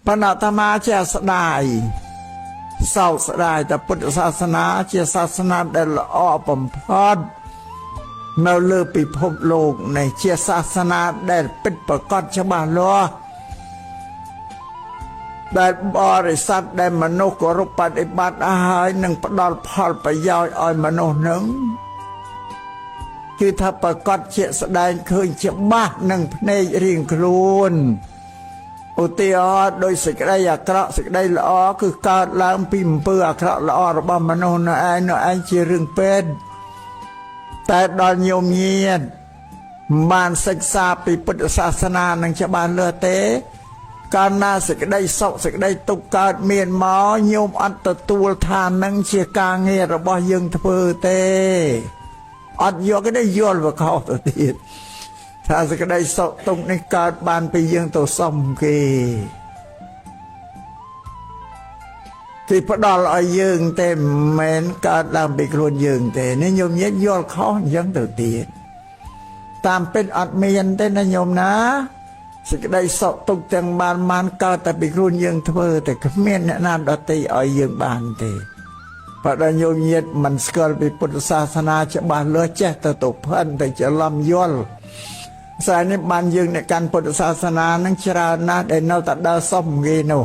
ប៉ុន្តែអាត្មាជាស្ដាយសោកស្ដាយតែពុទ្ធសាសនាជាសាសនាដែលល្អបំផុតនៅលើពិភពលោកនេះជាសាសនាដែលពិតប្រាកដច្បាស់លាស់ដែលបរិស័ទដែលមនុស្សគោរពបដិបត្តិហើយនឹងផ្ដល់ផលប្រយោជន៍ឲ្យមនុស្សនឹងគឺថាប្រកបជាស្ដែងឃើញច្បាស់នឹងភ្នែករៀងខ្លួនឧទាហរណ៍ដោយសេចក្តីអាក្រក់សេចក្តីល្អគឺកើតឡើងពីអំពើអាក្រក់ល្អរបស់មនុស្សនៅឯងនៅឯងជារឿងពេទ្យតែដល់ញោមញាតមិនបានសិក្សាពីពុទ្ធសាសនានឹងច្បាស់លាស់ទេកាលណាសេចក្តីសុខសេចក្តីទុក្ខកើតមានមកញោមអត់ទទួលថានឹងជាការងាររបស់យើងធ្វើទេអត់យកទេយល់វាខុសទៅទៀតថាសេចក្តីសុខទុក្ខនេះកើតបានពីយើងទៅសុំគេគេផ្ដល់ឲ្យយើងទេមិនមែនកើតឡើងពីខ្លួនយើងទេនេះញោមញាតយល់ខុសអញ្ចឹងទៅទៀតតាមពិតអត់មានទេណាញោមណាសេចក្តីសុខទុក្ខទាំងបានបានកើតតែពីខ្លួនយើងធ្វើតែគ្មានអ្នកណាដទៃឲ្យយើងបានទេបើដល់ញោមញាតមិនស្គាល់ពីពុទ្ធសាសនាច្បាស់លាស់ចេះទៅទៅផិនទៅច្រឡំយល់ស្អែកនេះបានយើងអ្នកកាន់ពុទ្ធសាសនានឹងច្រើនណាស់ដែលនៅតែដើរសុំគេនោះ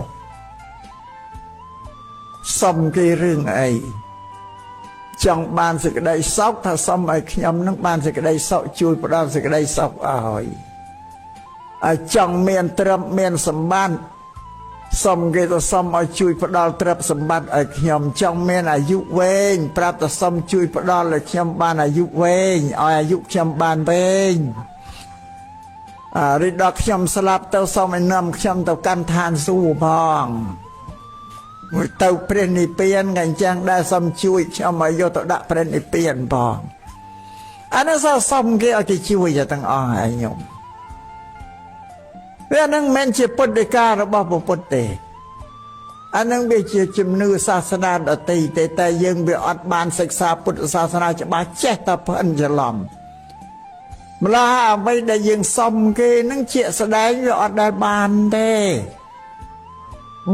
សុំគេរឿងអីចង់បានសេចក្តីសុខថាសុំឲ្យខ្ញុំនឹងបានសេចក្តីសុខជួយផ្ដល់សេចក្តីសុខឲ្យឲ្យចង់មានទ្រព្យមានសម្បត្តិសុំគេទៅសុំឲ្យជួយផ្ដល់ទ្រព្យសម្បត្តិឲ្យខ្ញុំចង់មានអាយុវែងប្រាប់ទៅសុំជួយផ្ដល់ឲ្យខ្ញុំបានអាយុវែងឲ្យអាយុខ្ញុំបានវែងឬដល់ខ្ញុំស្លាប់ទៅសុំឲ្យនាំខ្ញុំទៅកាន់ឋានសួគ៌ផងមួយទៅព្រះនិព្វានក៏អញ្ចឹងដែរសុំជួយខ្ញុំឲ្យយកទៅដាក់ព្រះនិព្វានផងអានោះសុំគេឲ្យគេជួយទាំងអស់ហើយញោមវានឹងមិនជាពុទ្ធដីការបស់ពុទ្ធទេអានឹងវាជាជំនឿសាសនាដទៃទេតែយើងវាអត់បានសិក្សាពុទ្ធសាសនាច្បាស់ចេះតែផិនច្រឡំម្ល៉េះអ្វីដែលយើងសុំគេនឹងជាស្ដែងវាអត់ដែលបានទេ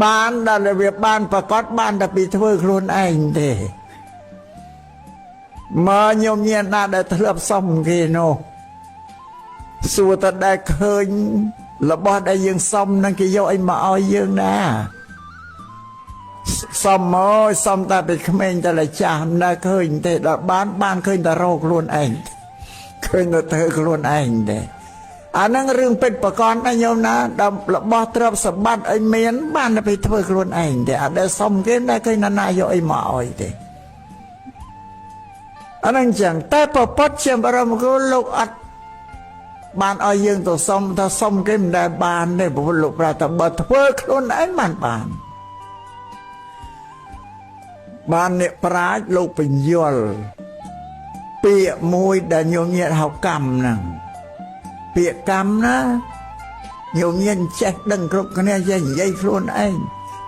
បានដល់វាបានប្រកបបានតែពីធ្វើខ្លួនឯងទេមកញោមញាតណាដែលធ្លាប់សុំគេនោះសួរតែដែលឃើញរបស់ដែលយើងសុំនឹងគេយកអីមកឲ្យយើងណាសុំមកសុំតែពីក្មេងតែលចាស់មិនដែលឃើញទេដល់បានឃើញតែរកខ្លួនឯងឃើញតែធ្វើខ្លួនឯងទេអាហ្នឹងរឿងពិតប្រកបណាញោមណាដល់របស់ទ្រព្យសម្បត្តិអីមានបានតែពីធ្វើខ្លួនឯងទេអត់ដែលសុំគេមិនដែលឃើញណាណាយកអីមកឲ្យទេអាហ្នឹងចឹងតែពពុទ្ធជាបរមគ្រូលោកអត់បានឲ្យយើងទៅសុំថាសុំគេមិនដែលបានទេព្រោះលោកប្រាប់ថាបើធ្វើខ្លួនឯងបានបានអ្នកប្រាជ្ញលោកបញ្យល់ពាក្យមួយដែលញោមញាតហៅកម្មហ្នឹងពាក្យកម្មណាញោមញាតចេះដឹងគ្រប់គ្នាចេះនិយាយខ្លួនឯង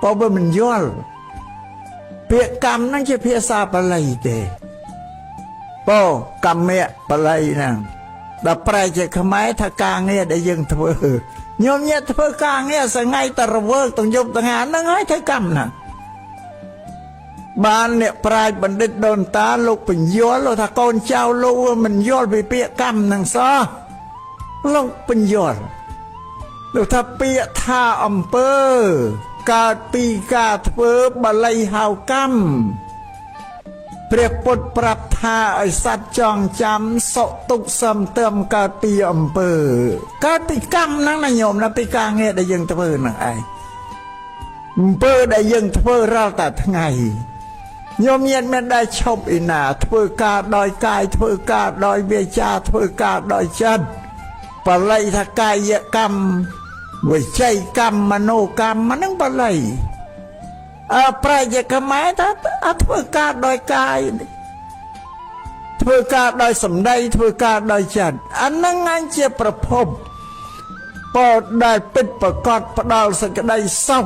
បើវាមិនយល់ពាក្យកម្មហ្នឹងជាភាសាបាលីទេពោកម្មៈបាលីហ្នឹងដល់ប្រែជាខ្មែរថាការងារដែលយើងធ្វើញោមញាតធ្វើការងារសងៃតែរវើកទាំងយប់ទាំងថ្ងៃហ្នឹងហើយធ្វើកម្មហ្នឹងបានអ្នកប្រាជ្ញបណ្ឌិតដូនតាលោកបញ្យល់លោកថាកូនចៅលោកមិនយល់ពីពាក្យកម្មហ្នឹងសោះលោកបញ្យល់លោកថាពាក្យថាអំពើកើតពីការធ្វើបាលីហៅកម្មព្រះពុទ្ធប្រាប់ថាឲ្យសត្វចងចាំសុខទុក្ខសំទឹមកើតពីអំពើកើតពីកម្មហ្នឹងណាញោមណាពីការងារដែលយើងធ្វើហ្នឹងឯងអំពើដែលយើងធ្វើរាល់តែថ្ងៃញោមញាតមិនដែលឈប់ឯណាធ្វើការដោយកាយធ្វើការដោយវាចាធ្វើការដោយចិត្តបាលីថាកាយកម្មវិច័យកម្មមโนកម្មហ្នឹងបាលីអើប្រែជាខ្មែរថាធ្វើការដោយកាយធ្វើការដោយសម្ដីធ្វើការដោយចិត្តអាហ្នឹងឯងជាប្រភពពោដែលពិតប្រកបផ្ដល់សេចក្តីសុខ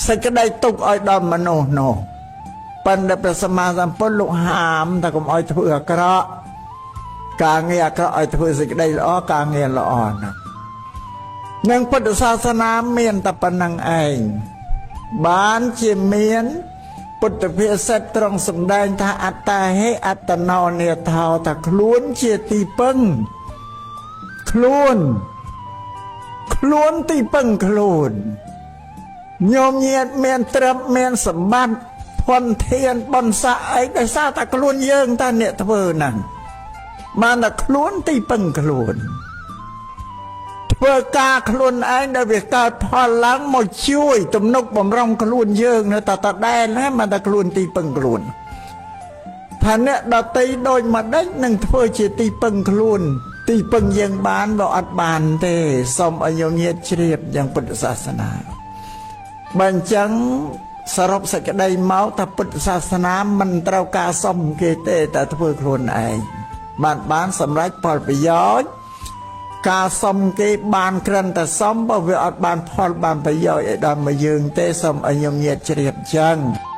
សេចក្តីទុក្ខឲ្យដល់មនុស្សនោះប៉ុន្តែព្រះសម្មាសម្ពុទ្ធលោកហាមថាកុំឲ្យធ្វើអាក្រក់ការងារអាក្រក់ឲ្យធ្វើសេចក្តីល្អការងារល្អណាស់ នឹងពុទ្ធសាសនាមានតែប៉ុណ្្នឹងឯងបានជាមានពុទ្ធភាសិតត្រង់សម្ដែងថាអត្តាហេអត្តនោនាថោថាខ្លួនជាទីពឹងខ្លួនខ្លួនទីពឹងខ្លួនញោមញាតមានទ្រព្យមានសម្បត្តិធនធានបុណ្យស័ក្តិអីដោយសារតែខ្លួនយើងតាអ្នកធ្វើហ្នឹងបានតែខ្លួនទីពឹងខ្លួនធ្វើការខ្លួនឯងដែលវាកើតផលឡើងមកជួយទំនុកបំរុងខ្លួនយើងនៅតែតដែលណាបានតែខ្លួនទីពឹងខ្លួនថាអ្នកដតីដូចម្ដេចនឹងធ្វើជាទីពឹងខ្លួន ទីពឹងយើងបានបើអត់បានទេសូមឲ្យញោមញាតជ្រាបយ៉ាងពុទ្ធសាសនាបើអញ្ចឹងសរុបសេចក្តីមកថាពុទ្ធសាសនាមិនត្រូវការសុំគេទេតែធ្វើខ្លួនឯងបានសម្រេចផលប្រយោជន៍ការសុំគេបានគ្រាន់តែសុំបើវាអត់បានផលបានប្រយោជន៍ឲ្យដល់មកយើងទេសូមឲ្យញោមញាតជ្រាបចឹង។